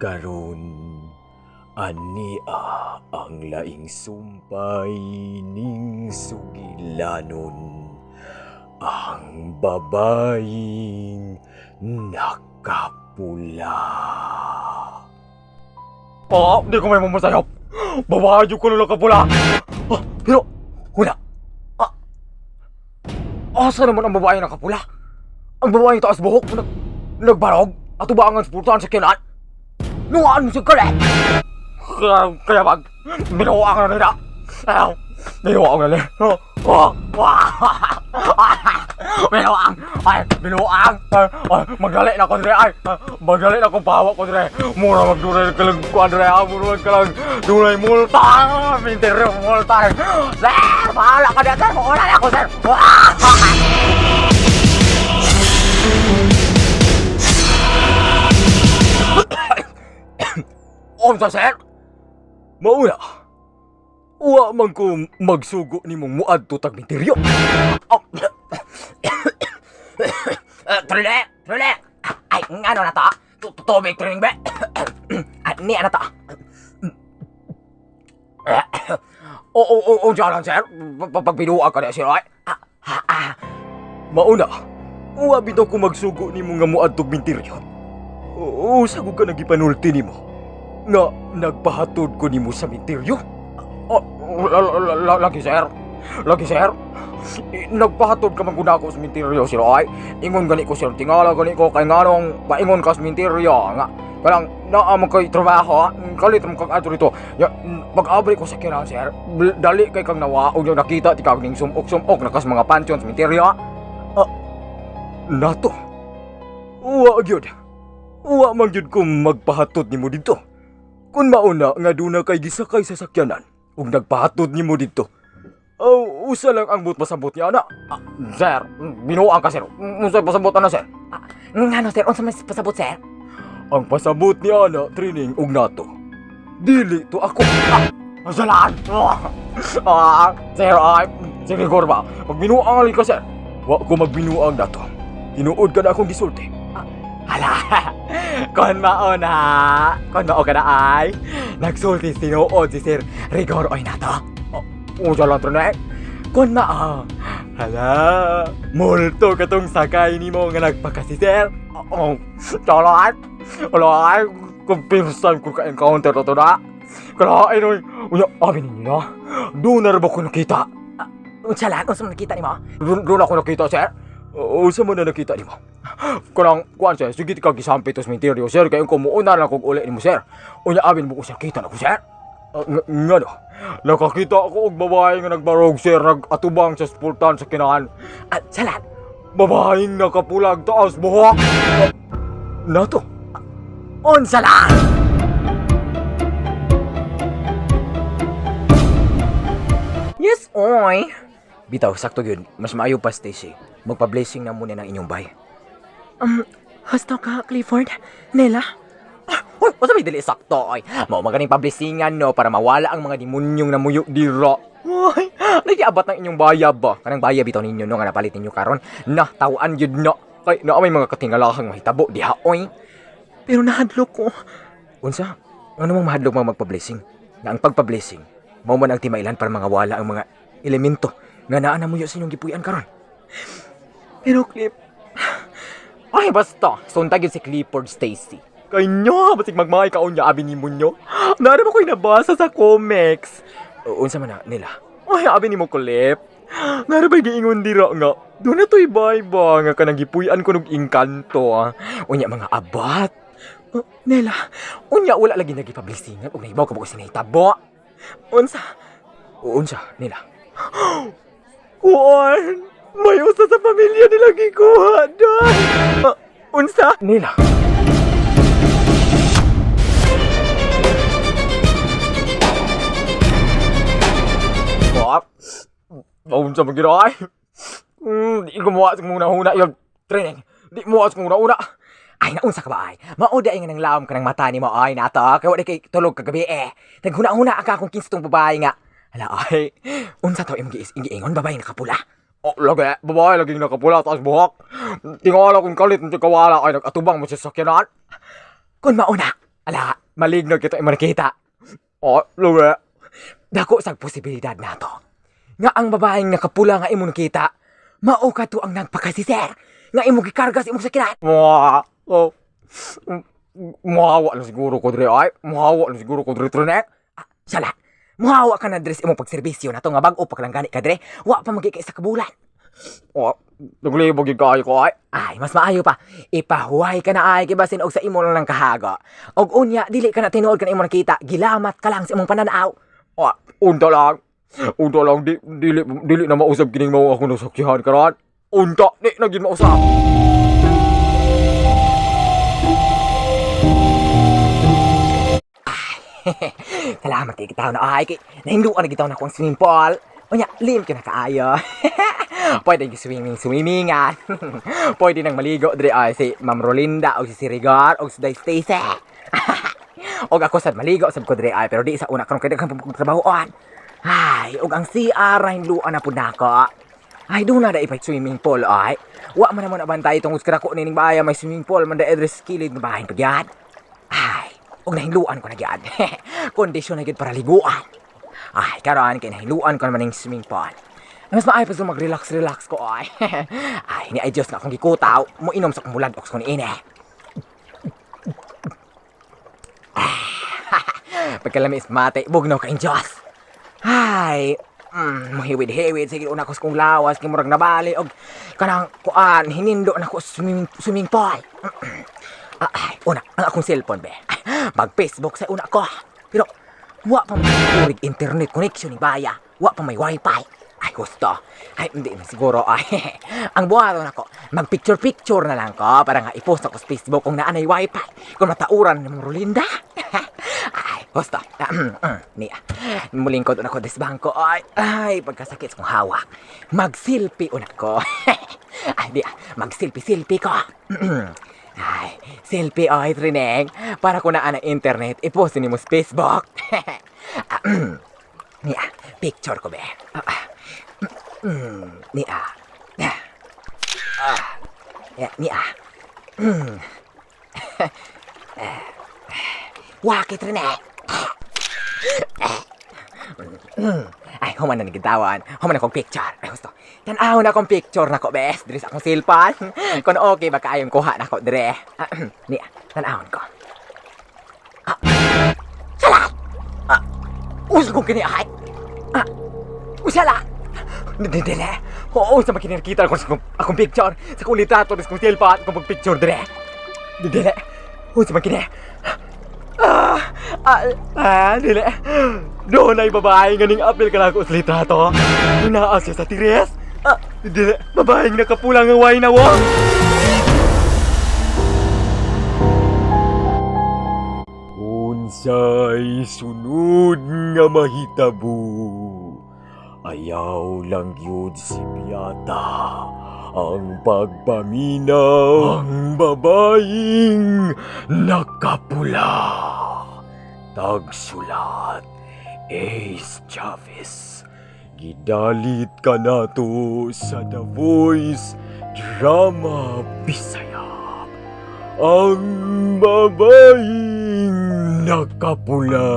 Karon ania ang laing sumpay ning sugilanon, ang babaeng nakapula. Ah, di ko may mamasayop. Babae ko na nakapula. Ah, pero, huna. Ah, asa naman ang babae nakapula? Ang babae taas buhok, nagbarog, ato ba ang spurtan sa kinan? Nuwaan mo siya kali! Kaya bag, binuang na nila. Ayaw, binuang na nila. Binuang! Ay, binuang! Ay, ay, magdali na ko dire ay! Magdali na ko bawa ko dire. Mura magdunay ka lang ko dire. Ah, mura ka lang dunay multa. Minteryo multa. Sir, bahala ka na sir. Mauna na ako sir. Unsa sir? Mauna. Wa man ko magsugo nimong muadto tag minteryo. Oh. Trule, trule. Ay, ngano na to? Tubig trining be. Ay, ni ano to? Oo, oo, oo, dyan lang, sir. Pagbinuang ka na, sir, ay. Ah, ah, ah. Mauna, uwa bitaw ko magsugo nimo nga muadtog minteryo. Oo, sagog ka nagipanulti nimo. Nga nagpahatod ko nimo sa minteryo. Oh, lagi, sir. Lagi, sir. Nagpahatod ka man gud ako sa minteryo, sir, ay. Ingon gani ko, sir. Tingala gani ko kay nganong paingon ka sa minteryo nga. Kanang naa man kay trabaho, kalit man kag adto dito. Ya, pag-abri ko sa kiran, sir. Dali kay kang nawaog yung nakita ti kag ning sumok-sumok nakas mga pansyon sa minteryo. Ah, nato. Uwa gyud. Uwa man gyud ko magpahatod nimo didto. Kun mauna nga duna kay gisakay sa sakyanan ug nagpahatod nimo didto. Oh, usa lang ang but pasabot niya ana. Ah, sir, binuang ka sir. Unsa pasabot ana sir? Ah, ngano sir, unsa may pasabot sir? Ang pasabot niya ana training ug nato. Dili to ako. Ah, masalaan. Ah, sir, ay, sige ba. Magbinuang ka sir. Wa ko magbinuang nato. Tinuod ka na akong gisulti. Hala, kon mao na, kon mao ka na ay. Nagsulti tinuod si Sir Rigor oy nato. Unsa lang training? Kon mao. Hala, multo katong sakay nimo nga nagpaka si Sir. Oh, chalaan. Wala ay, kung first time ko ka-encounter na to na. Kalain oy. Unya, abi ninyo na. Doon na rin ba ko nakita? Unsa lang, unsa man nakita nimo? Doon ako nakita, sir. Oo, sa mo na nakita nimo? Kanang, kuan sir, sige ka gisampi to sa minteryo, sir. Kaya kung muuna lang kong uli nimo, sir. Unya, abi mo ko, sir, kita na ko, sir. Ah, nga no, nakakita ako og babae nga nagbarog, sir, nagatubang sa spultan sa kinahan. Ah, salat. Babaeng nakapulag taas buhok. Ah, nato. Unsa lang? Yes, oy. Bitaw, sakto yun. Mas maayo pa, Stacy. Magpa-blessing na muna ng inyong bay. Husto ka, Clifford. Nela? Uy, unsa may dili sakto oy. Mao maganing pablessingan no para mawala ang mga demonyong namuyo dira. Uy, nagiabat ng inyong bayab ba? Kanang bayab bitaw ninyo no nga napalit ninyo karon. Na tawaan gyud no. Kay naa may mga katingalahang mahitabo diha oy. Pero nahadlok ko. Unsa? Ano mang mahadlok mga magpa-blessing? Nga ang pagpa-blessing, mao man ang timailan para mga wala ang mga elemento nga naa namuyo sa inyong gipuy-an karon. Pero Cliff, Ay, basta. Suntag yun si Clifford Stacy. Kay nyo, basig magmay kaon niya, abi ni mo nyo. Naara ba ko'y nabasa sa comics? Unsa man na nila? Ay, abi ni mo kulip. Nara ba'y giingon dira nga? Doon na to'y bay ba nga kanang gipuy-an ko nog engkanto. Ah. Unya mga abat. Oh, Nela, Unya wala lagi nagipablisingan ug nahibaw ka ba ko sinahitabo. unsa? Unsa nila? Kuan! May usa sa pamilya nila gikuha, day! Ah, unsa? Nila. Wap. Unsa man gid ay? Di ko muwa sa muna-una yung training. Di muwa sa muna-una. Ay, naunsa ka ba ay? Mao ay nga nang laom ka ng mata ni mo ay nato. Kay wala kay tulog kagabi eh. Naghuna-huna ka kung kinsa tong babae nga. Hala ay, unsa to imong giingon babae nakapula? Oh, lagi, babae laging nakapula taas buhok. Tingala kung kalit ng kawala ay nag-atubang mo sa sakyanan. Kun mauna, Ala, maligno kita imong nakita. Oh, luwe. Dako sa posibilidad nato nga ang babaeng nakapula nga imong nakita, mao kato ang nagpakasiser nga imong gikarga sa imong sakiran. Mwah. Oh. Muhawa lang siguro ko dre ay. Muhawa lang siguro ko dre Trinek. Ah, sala. Muhawa ka na dre sa imong pagserbisyo nato nga bag-o pa ka lang gani ka dre. Wa pa magika isa ka bulan. Oh, naglibog gyud kaayo ko ay. Ay, mas maayo pa. Ipahuway ka na ay kay basin og sa imo lang ng kahago. Og unya dili ka na tinuod ka na imong nakita, gilamat ka lang sa imong pananaw. Oh, unta lang. Unta lang di dili dili na mausab kining mao ako nasaksihan karon. Unta di na gyud mausab. Salamat kay gitaw na ay kay nahinduan na gitaw na akong swimming pool. Unya, lim ka na kaayo. Pwede gi swimming swimmingan. Pwede nang maligo diri ay si Ma'am Rolinda o si Sirigar o si Day Stacy. Og ako sad maligo sab ko diri ay pero di sa una karon kay daghan pa kong trabahoon. Ay, og ang CR na hinduan na pud nako. Ay, doon na ipay swimming pool ay. Wa man naman abantay tungod sa kadako nining bahay may swimming pool man da address kilid nga bahay pagyad. Ay, og nahinluan ko na gyud. Kondisyon na gyud para liguan. Ay, karon kay nahinluan ko naman ning swimming pool. Mas maayo pa sa mag-relax-relax ko ay. Ay, ni ay Diyos nga akong gikutaw, mo inom sa akong bulad ox ko niini. Pagkalamis mate, bugnaw kay Diyos. Ay, muhiwid-hiwid sige una ko sa kong lawas kay murag nabali og kanang kuan hinindo na ko sa swimming pool. Ah, ay, una, ang akong cellphone be. Mag Facebook sa una ko. Pero wa pa may urig internet connection ni baya. Wa pa may wifi. Ay, gusto. Ay, hindi na siguro. Ay, ang buhaton ako, mag picture picture na lang ko para nga i-post ako sa Facebook kung naa nay wifi. Kung matauran ni Ma'am Rolinda. Ay, gusto. Niya. Mulingkod na ko des bangko. Ay, ay, pagkasakit sa kong hawak. Mag-selfie una ko. Ay, di, mag-selfie-selfie ko. Ay, selfie ay, Trineng. Para ko naa ng internet, i-post ni mo sa Facebook. Niya, picture ko be. Niya. Ah, ya, niya. Wakit Trineng. Ay, human na nagitawan. Human akong picture. Ay, gusto. Tanaw na akong picture na ko, bes. Dire sa akong cellphone. Kung okay ba kaayong kuha na ko, dire. Niya, tanawon ko. Ah, sala! Ah, usa kong kini, ay. Ah, usala! Dili, dili. Oo, sa makinakita ko sa akong picture. Sa akong litrato, sa akong cellphone, akong pag-picture, dire. Dili. Usa man kini. Ah, ah, ah, dili. Doon ay babae nga ning apil ka na ako sa litrato. Naa siya sa tires. Ah, dili. Babaeng nakapulang ang wine na wo. Unsay sunod nga mahitabo. Ayaw lang yun si Piata ang pagpaminaw ang babaeng nakapula. Tagsulat, Ace Chavez. Gidalit ka na to sa The Voice Drama Bisaya. Ang babaeng nakapula.